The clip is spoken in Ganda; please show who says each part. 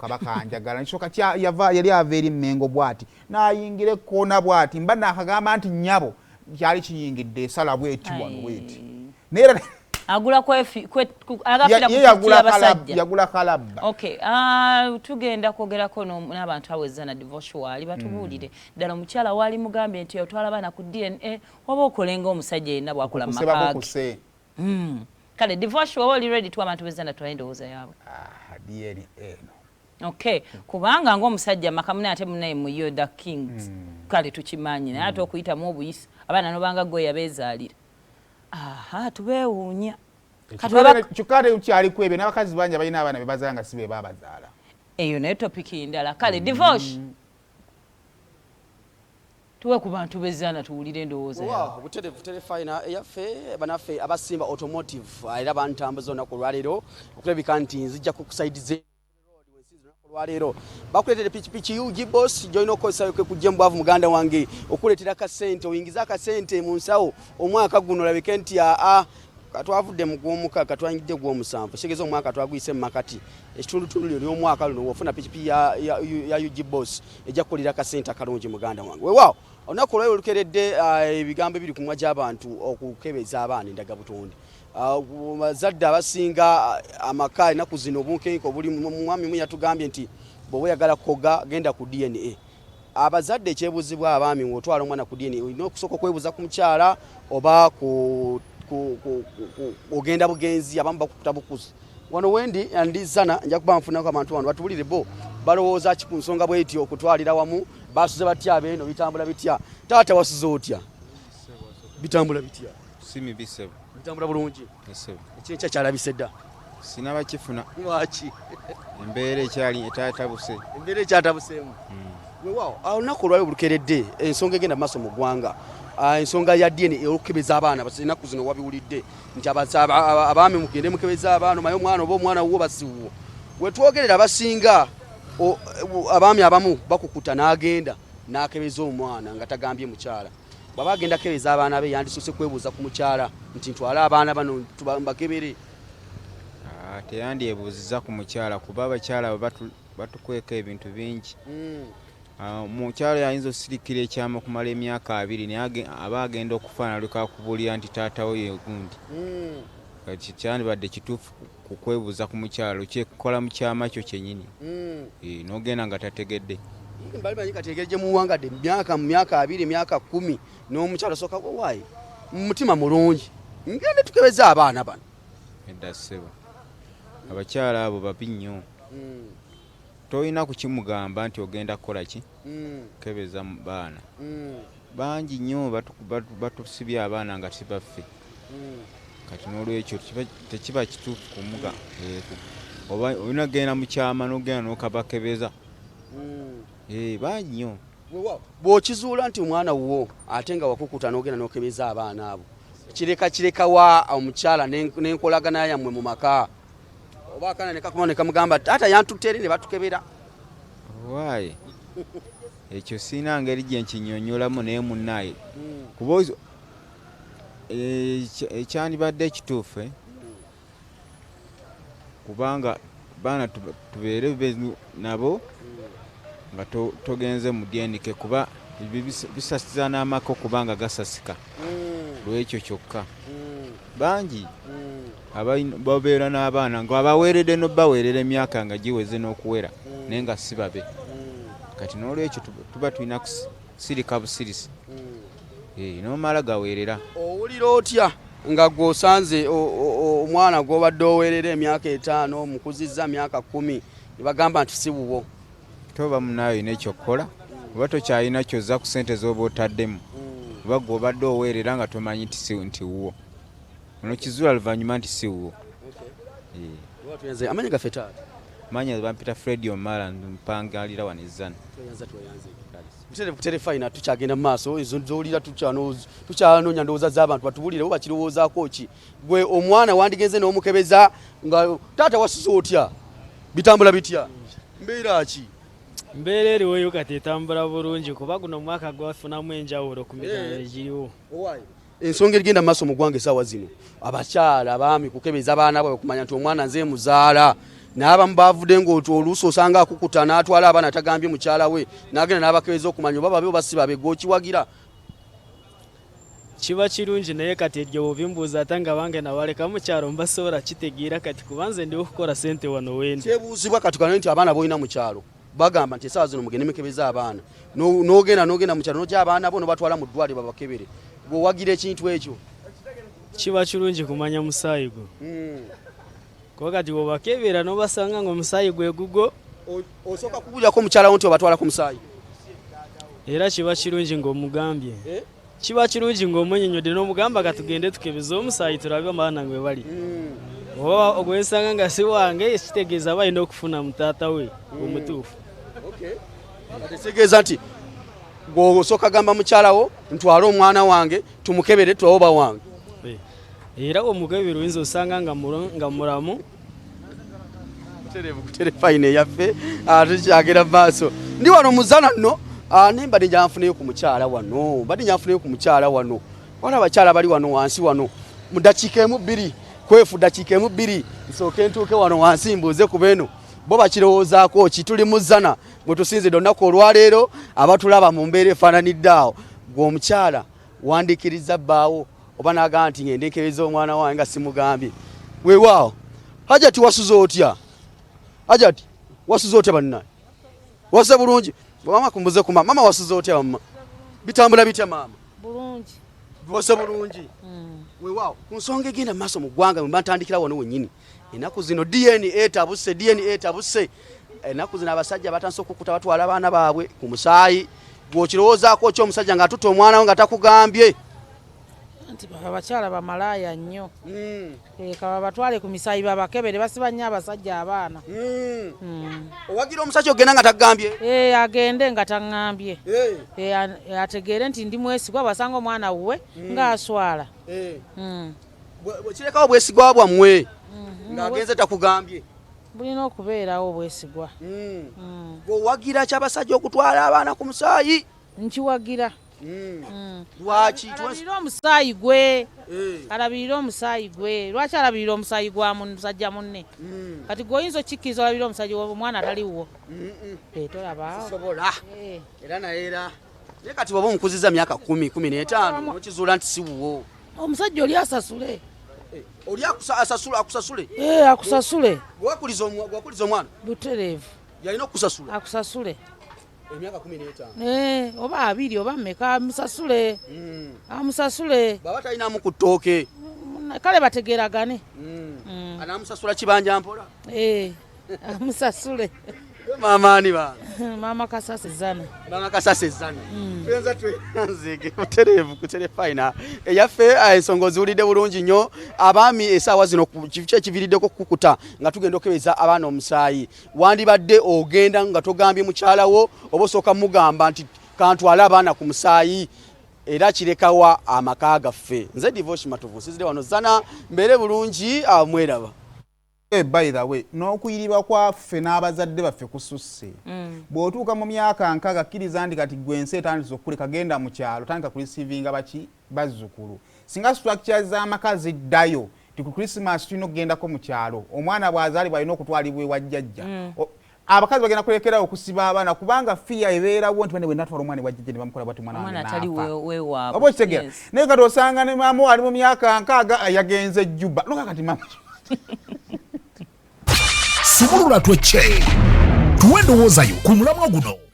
Speaker 1: Kabaka njagala nsooka yava yali ava eri Mmengo bw'ati n'ayingira ekkoona bw'ati, mba naakagamba nti nnyabo kyali kiyingidde esala bweti wano bweti, naye era
Speaker 2: agula agafira ku abasajja.
Speaker 1: Yagula kalabba.
Speaker 2: Okay, tugenda kwogerako n'abantu abo Zana Devotion batubuulire ddala omukyala waali mugambye nti otwala abaana ku DNA oba okolenga omusajja yenna bw'akola mu maka ge. Kale Devotion, oba oli ready tu abantu b'Ezzana twala endowooza yaabwe.
Speaker 1: Ah, DNA no.
Speaker 2: Okay, kubanga ng'omusajja maka mune ate munaye mu yo the kings. Kale tukimanyi naye ate okuyitamu obuyisi abaana nobanga gwe yabeezaalira, aha, tubeewuunya.
Speaker 1: Kyokka ate kyaliku ebyo n'abakazi bangi abalina abaana be bazaala nga si be baabazaala.
Speaker 2: Eyo naye topic ndala. Kale Divorce, tuwe ku bantu b'Ezzana tuwulire endowooza yaabwe.
Speaker 3: Obuterevu terefayina eyaffe banaffe abasimba automotive era bantambuza olunaku olwaleero okulabika nti nzijja ku side ze olwaleero bakuleetera pikipiki UG Boss gyolina okukozesa kujja mu bwavu, muganda wange, okuleetera akasente oyingize akasente mu nsawo omwaka guno olabike nti aa katwavudde mu gw'omukaaga twayingidde gw'omusanvu, kitegeeza omwaka twaguyise mu makati ekitundutundu lyo ly'omwaka luno wofuna pikipiki ya UG Boss ejja kukolera akasente akalungi, muganda wange. Weewaawo olunaku olwaleero olukeredde ebigambo ebiri ku mimwa gy'abantu okukebeza abaana endagabutonde. Bazadde abasinga amaka ennaku zino obunkenke obuli. Mwami mu yatugambye nti bw'oba oyagala kukoga genda ku DNA. Abazadde ekyebuuzibwa, abaami, ng'otwala omwana ku DNA olina okusooka okwebuuza ku mukyala oba ogenda bugenzi? Abamu bakukuta bukuzi. Wano wendi ndi Zana, nja kuba nfunako abantu bano batubulire bo balowooza ki ku nsonga bwetyo okutwalira wamu. Basuze batya abeeno? Bitambula bitya? Taata, wasuze otya? Bitambula bitya?
Speaker 4: Si mibi, ssebo.
Speaker 3: Bitambula bulungi?
Speaker 4: Ssebo.
Speaker 3: Ekyenkya kyalabise dda?
Speaker 4: Sinaba kifuna.
Speaker 3: Lwaki?
Speaker 4: Embeera ekyali etatabuse.
Speaker 3: Embeera ekyatabuseemu. Weewaawo olunaku olwali olukeredde ensonga egenda maaso mu ggwanga, ensonga ya DNA olukebeza abaana. Ennaku zino wabiwulidde nti abaami mugende mukebeza abaana omaye omwana oba omwana wuwo basiwuwo. Wetwogerera abasinga abaami abamu bakukuta n'agenda n'akebeza omwana nga tagambye mukyala. Bw'aba agenda kebeza abaana be yandisoose kwebuuza ku mukyala nti ntwale abaana bano mbakebere?
Speaker 4: Teyandyebuuziza ku mukyala kuba abakyala batukweka ebintu bingi. Omukyala ayinza osirikira ekyama okumala emyaka 20 naye aba agenda okufa nalyoka akubuulira nti taatawo ye gundi. Kati kyandibadde kituufu kukwebuuza ku mukyala okyekola mu kyama kyo kyennyini, n'ogenda nga tategedde.
Speaker 3: Bali manyi kati engeri gye muwangadde myaka mu myaka 20, myaka 10, n'omukyala osooka waayi mu mutima mulungi ngende tukebeze abaana bano.
Speaker 4: Edda ssebo, abakyala abo babi nnyo. Tolina kukimugamba nti ogenda kukola ki, kebeza baana. Bangi nnyo batusibye abaana nga si baffe. Kati n'olwekyo tekiba kituufu kumuga oba olina kugenda mu kyama n'ogenda n'okabakebeza. Bangi nnyo.
Speaker 3: Bw'okizuula nti omwana wuwo ate nga wakukuta n'ogenda n'okebeza abaana abo, kireka kirekawa omukyala n'enkolagana yammwe mu maka? Oba akaana ne kakoma ne kamugamba, "Taata yantutte eri ne batukebera."
Speaker 4: Waayi, ekyo sirina ngeri gye nkinyonnyolamu naye munnaaye kuba ekyandibadde ekituufu, kubanga baana tubeere nabo nga togenze mu DNA kuba bisasiza n'amaka okubanga gasasika lwekyo kyokka. Bangi babeera n'abaana nga abaweeredde nobaweerera emyaka nga giweze n'okuwera naye nga si babe. Kati n'olwekyo tuba tulina kusirika busirisi n'omala gaweerera.
Speaker 3: Owulira otya nga gweosanze omwana gw'obadde oweerera emyaka 5, omukuzizza myaka 10, ne bagamba nti si wuwo?
Speaker 4: Toba munaayo olina ekyokukola oba tokyalina kyozza ku ssente z'oba otaddemu oba gwe obadde oweerera nga tomanyi nti wuwo, ono kizuula luvannyuma nti si wuwo.
Speaker 3: Amannya gaffe, taata?
Speaker 4: Manya bampita Fred Omara, mpangalira wano Ezzana.
Speaker 3: Terefayina tukyagenda mu maaso, ezo zowulira tukyanoonya ndowooza z'abantu batubulire bo bakirowoozaako ki. Gwe omwana wandigenze n'omukebeza nga taata? Wasuze otya? Bitambula bitya? Mbeera ki?
Speaker 5: Mbeera eriwoyo kati etambula bulungi kuba guno omwaka gwafunamu enjawulo ku mirala egiriwo.
Speaker 3: Ensonga erigenda mu maaso mu ggwanga essaawa zino, abakyala abaami kukebeza abaana baabwe kumanya nti omwana nze muzaala. N'abamu bavudde ng'oluusi osanga akukuta n'atwala abaana tagambye mukyala we, n'agenda n'abakebeza okumanya oba babe oba si babe. Gwokiwagira?
Speaker 5: Kiba kirungi, naye kati eryo bwobimbuuza ate nga bange nabaleka mukyalo, mbasobola kitegeera kati, kuba nze ndiwo kukola sente wano wendi.
Speaker 3: Kyebuuzibwa kati kano nti abaana bolina mu kyalo bagamba nti essaawa zino mugende mukebeze abaana. N'ogenda mu kyalo n'ogya abaana bo nobatwala mu ddwaliro babakebere, gweowagira ekintu ekyo?
Speaker 5: Kiba kirungi kumanya musaayi gwo, kuba kati bwobakebera n'obasanga nga omusaayi gwe gugwo.
Speaker 3: Osooka kubuulirako omukyala wo nti obatwala ku musaayi?
Speaker 5: Era kiba kirungi ng'omugambye.
Speaker 3: Eh?
Speaker 5: Kiba kirungi ng'omunyinyodde n'omugamba, katugende tukebeze omusaayi tulabe abaana gwe bali, oba ogwensanga nga si wange, kitegeeza aba alina okufuna mutaata we omutuufu.
Speaker 3: Kati kitegeeza nti gw'osooka gamba mukyala wo, ntwale omwana wange tumukebere tulabe oba wange?
Speaker 5: Eh, era omukebera oyinza osanga nga mulamu.
Speaker 3: Kuterefayina eyaffe. Tukyagera mu maaso, ndi wano muzana nno. Naye mbadde njanfuneyo ku mukyala wano, mbadde njanfuneyo ku mukyala wano. Wala abakyala bali wano wansi wano mu ddakiika emu bbiri kwefu, ddakiika emu bbiri nsooke ntuuke wano wansi mbuuze ku beeno bo bakirowoozaako ki. Tuli muzana mwe tusinzidde olunaku olwaleero, abatulaba mu mbeera efaananidde awo. Gwe omukyala, wandikiriza bbaawo oba n'agamba nti ngende nkebeza omwana wange nga simugambye? Weewaawo. Hajati, wasuze otya? Hajati, wasuze otya? Bannaye, wasuze bulungi? Mama, kumbuze ku mama. Mama, wasuze otya? Mama, bitambula bitya maama?
Speaker 6: Bulungi.
Speaker 3: Wasuze bulungi? Weewaawo. Ku nsonga egenda mu maaso mu ggwanga, mwe ntandikira wano wennyini, ennaku zino DNA etabuse, DNA etabuse. Ennaku zino abasajja batandise okukuta, batwala abaana baabwe ku musaayi. Gw'okirowoozaako ki, omusajja ng'atutte omwana we nga takugambye?
Speaker 6: Nti abakyala bamalaaya nnyo. Ka babatwale ku misaayi babakebere, basiba nnyo abasajja abaana.
Speaker 3: Owagira omusajja ogenda nga takugambye?
Speaker 6: Eh, agende nga taŋŋambye. Ategeere nti ndi mwesigwa, bwasanga omwana wuwe ng'aswala.
Speaker 3: Bwekirekawo bwesigwa bwammwe ng'agenze takugambye?
Speaker 6: Bulina okubeerawo obwesigwa.
Speaker 3: Bweowagira kyabasajja okutwala abaana ku musaayi?
Speaker 6: Nkiwagira.
Speaker 3: Lwaki?
Speaker 6: Alabirire omusaayi gwe, alabirire omusaayi gwe. Lwaki alabirira omusaayi gwa musajja munne? Kati gwe oyinza okikkiriza olabirira omusajja omwana ataliwo? Tolaba.
Speaker 3: Sobola. Era naye era naye kati bw'oba omukuziza myaka 10, 15, nokizuula nti si wuwo?
Speaker 6: Omusajja oli asasule.
Speaker 3: Oli akusasule?
Speaker 6: Akusasule.
Speaker 3: Gwewakuliza omwana?
Speaker 6: Butereevu.
Speaker 3: Yalina okukusasula?
Speaker 6: Akusasule.
Speaker 3: Emyaka 15?
Speaker 6: Oba 20 oba mmeka, amusasule, amusasule.
Speaker 3: Bw'aba talinamu ku ttooke?
Speaker 6: Kale bategeeragane.
Speaker 3: Anamusasula kibanja mpola?
Speaker 6: Amusasule.
Speaker 3: Maama ani bange?
Speaker 6: Maama Kasase Zana.
Speaker 3: Maama Kasase Zana, tweyanza, tweyanzege butereevu ku terefayina eyaffe. Ensonga oziwulidde bulungi nnyo. Abaami esaawa zino kiki ekiviiriddeko kukuta nga tugenda okukebeza abaana omusaayi? Wandibadde ogenda nga togambye mukyala wo, oba osooka mugamba nti kantwale abaana ku musaayi? Era kirekawa amaka gaffe? Nze Divoshi Matovu, nsizire wano Zana, mbeere bulungi, mweraba.
Speaker 1: By the way, n'okuyiriba kwaffe n'abazadde baffe kususse. Bw'otuuka mu myaka 60, kkiriza nti kati gwe ensi etandise okukuleka, genda mu kyalo, tandika kureceivinga baki bazzukulu. Singa structure z'amaka ziddayo ti ku Christmas tulina okugendako mu kyalo, omwana bw'azaalibwa alina okutwalibwa ewa jjajja. Abakazi bagenda kulekerawo okusiba abaana, kubanga fear ebeerawo nti bane bwe natwala omwana ewa jjajja ne bamukola bati, omwana wange
Speaker 2: Omwana atali
Speaker 1: n'afa.
Speaker 2: Wewaabwe.
Speaker 1: Oba okitegeera? Naye kati osanga ne maama ali mu myaka 60 yagenze Juba noka kati maama.
Speaker 7: Sumulula twecce, tuwe endowooza yo ku mulamwa guno.